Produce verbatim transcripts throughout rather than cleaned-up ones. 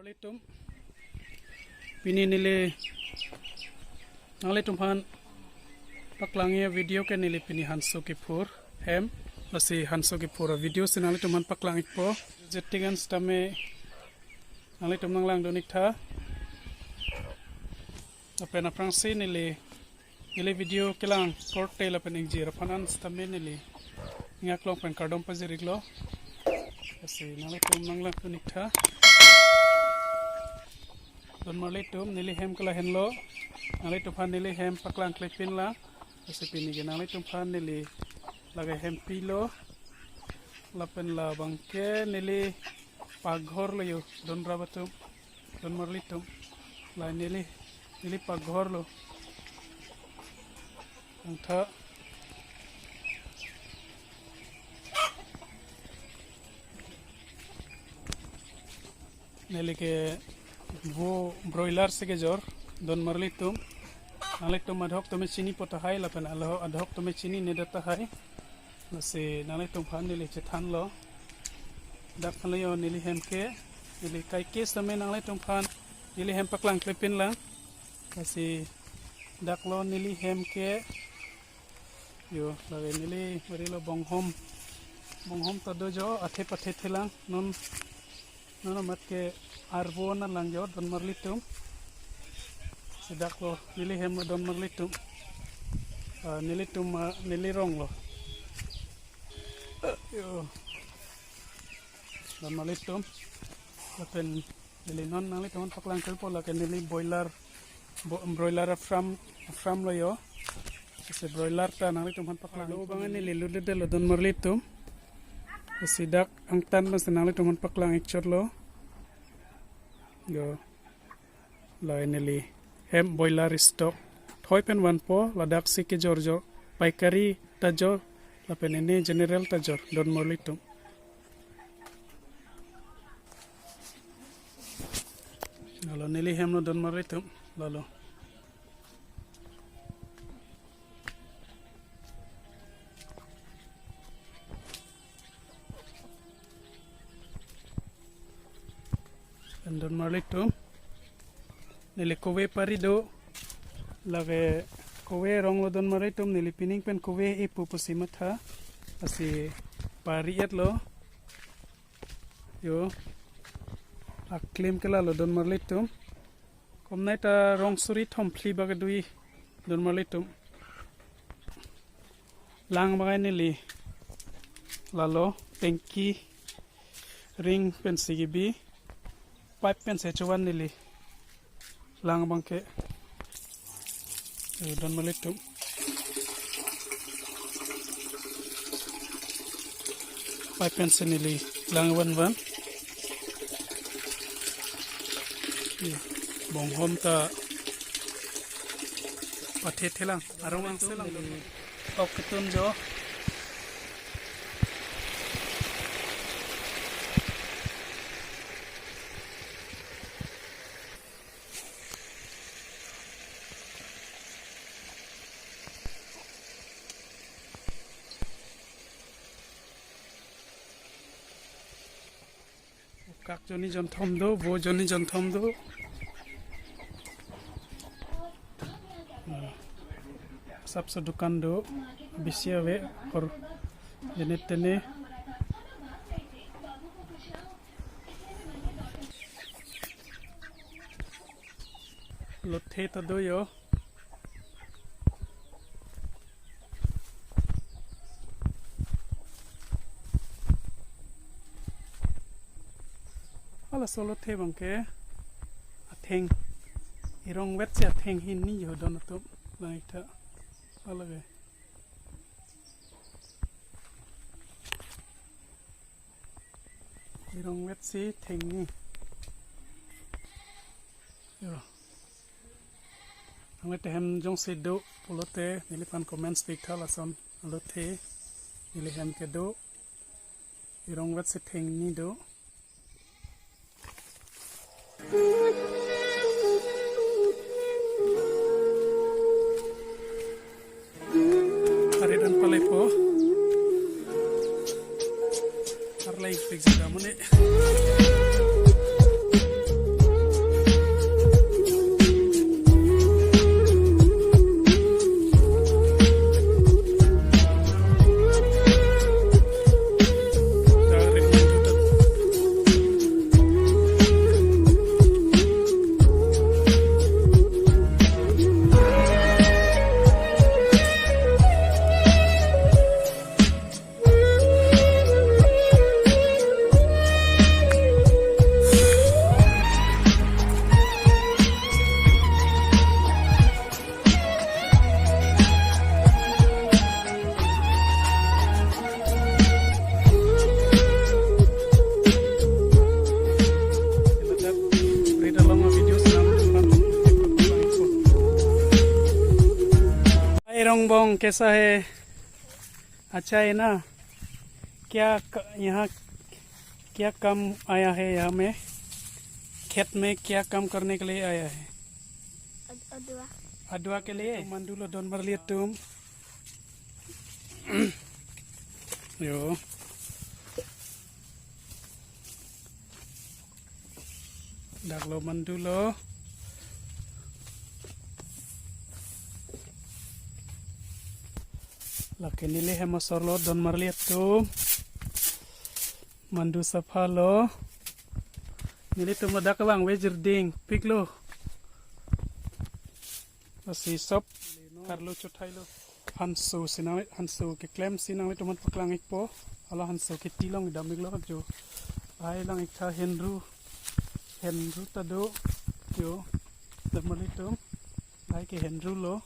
Nelitum pini neli nanglitum aphan paklangji avideo ke neli pini hanso kephur hem, lasi hanso kephur avideo si nanglitum aphan paklang-ikpo. Jetingan sitame nanglitum nanglangdun-ik tha. Lapen aphrangsi neli neli video kelang korte lapen ingjir aphan an sitame neli ingak long pen kardom pajir-iklo. Lasi nanglitum nanglangdun-ik tha. Don marlitum, neli hem ke lahenlo. Nanglitum aphan neli hem paklangklepin lang. Lasi pini ke nanglitum aphan neli lake hem pilo. Lapen labang ke neli pakghor lo jo, don rap atum, don marlitum. La neli, neli pakghor lo. Angtha. Neli ke vo broiler si kejor, don marlitum. Nanglitum adhok tame chinipo tahai, lapen alo adhok tame chinine det tahai. Lasi nanglitum aphan neli chethanlo. Dak aphanlo jo neli hem ke, neli kaike sitame nanglitum aphan neli hem paklangklepin lang. Lasi dak lo neli hem ke. Jo, lake neli bari lo bonghom. Bonghom ta do jo, athe pathe thelang. Non, non amat ke arvo na lang jo, don marlitum. Si dak lo neli hem lo, don marlitum. Ah, nelitum, ah, neli rong lo. Jo. Don marlitum. Lapen neli non nanglitum aphan paklangklepo, lake neli boiler, bo-, broiler farm, farm lo jo. Si broiler ta nanglitum aphan paklang. Lo bang neli lutdetlo, don marlitum. Si dak angtan bang si nanglitum aphan paklang-ik chotlo. Jo. La neli hem boiler stock thoi pen vanpo, ladak si kejor jo, paikari ta jor, lapen ene general ta jor, don marlitum. Lalo neli hem lo, don marlitum, lalo. Lapen don marlitum, neli kove pari do, lake kove rong lo, don marlitum, neli pining pen kove epu pusi matha, lasi pari-etlo. Jo, aklim ke lalo, don marlitum. Komnai ta rong suri thom phli bak dui, don marlitum. Lang bang neli lalo tanki ring pensi kebi, pipe pensi chovan neli lang bang ke. Eh, don marlitum. Pipe pensi neli lang vanvan. Eh, bonghom ta pathe thelang. Arong angse lang. Neli tok ketun jo. Kak jonni jonthom do, vo jonni jonthom do. Hmm. Sapso dukan do, bisi ave, kor jene tene. Lothe ta do jo. Halaso lothe bang ke atheng, erong vet si atheng hini jo don atum lang-ik tha. Hala ke. Erong vet si thengni. Jo. Nanglitum hem jongsi do pulote neliphan comments pi-ik tha, lason lothe neli hem kedo. Erong vet si thengni do. Ari dan palai po. Arlai pik jaga mane. कैसा है? अच्छा है ना? क्या क-, यहाँ क्या काम आया है यहाँ में? खेत में क्या काम करने के लिए आया है? Ad-, adua. Adua ke liye? Mandulo don marli atum. Yo. Daklo mandulo. Lake neli hem asorlo don marli atum. Mandu saphalo. Nelitum ladak vangve jirding piklo. Lasi sop karlo chothailo. Hanso si nang, hanso keklem si nanglitum aphan paklang-ikpo. Hala hanso keti along damiklo jo. Ai lang-iktha henru. Henru ta do. Jo. Don marli atum. Ai ke henrulo.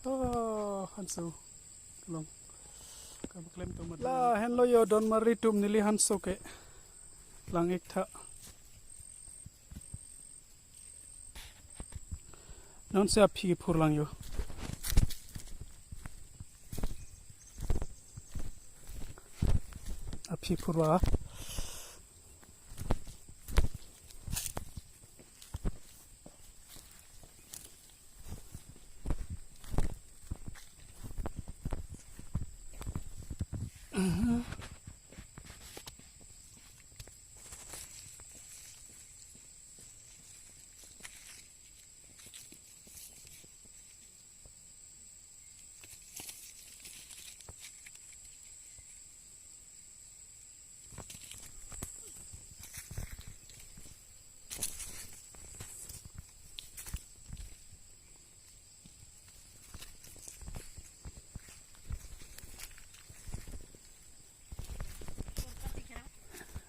Oh, hanso. Long. Kam klem to mat. La henlo yo don marli atum, neli hanso ke lang-iktha. Non si aphi kephurlang yo. Aphi phurva.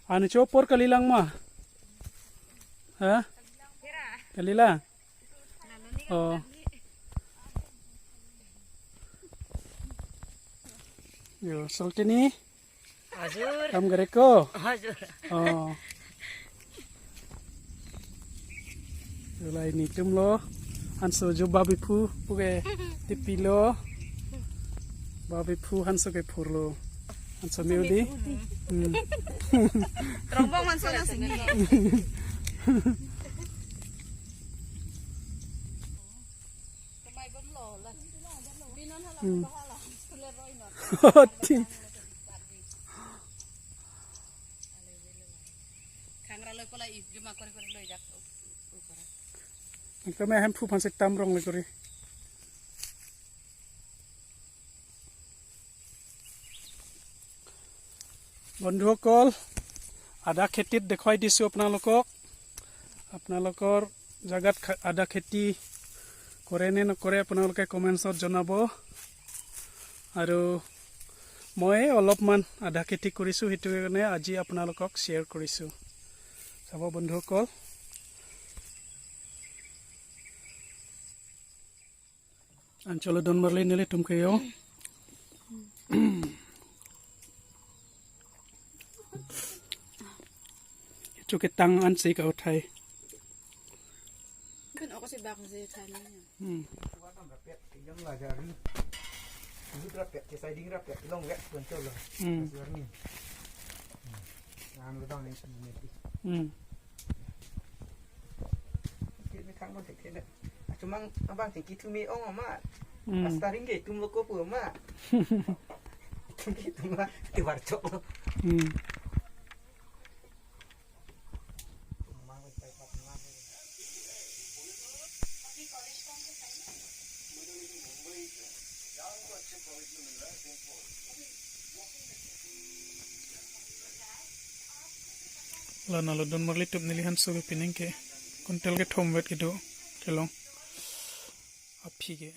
Anu chopor kalilang ma? Ha? Kalilang? Oh. Yo, Sultini. Hajur. Kam gareko. Hajur. Oh. Yo, la nelitum lo. Hanso jo babi phu puke tipilo. Babi phu hanso kephurlo. Hanso me udi. Hmm. Rongbong hanso na sini. Hmm. Ti. Ekdom ahem phu aphan si tam rong le kori. বন্ধুসকল, আদা খেতিত দেখুৱাই দিছোঁ আপোনালোকক। আপোনালোকৰ জাগাত খা-, আদা খেতি কৰে নে নকৰে আপোনালোকে কমেণ্টছত জনাব। আৰু মই অলপমান আদা খেতি কৰিছোঁ, সেইটো কাৰণে আজি আপোনালোকক শ্বেয়াৰ কৰিছোঁ। চাব বন্ধুসকল। Ancholo don marli nelitum ke yo. Chuke tang an si ka uthai. Kan ako si bak si thai na. Hmm. Yung lagi ari. Yung rapet, yung siding rapet, long wet pun colo. Hmm. Mas warni. Hmm. Ang lubang ni sini. Hmm. Kit ni kang mo kit na. Acumang abang si kitu mi ong ama. Hmm. Astaring ke tum loko pu ama. Tum kitu ma ti warchok lo. Hmm. La nalo don marli tup neli hanso ke pining ke kuntel kethom vet kedo kelong aphi ke.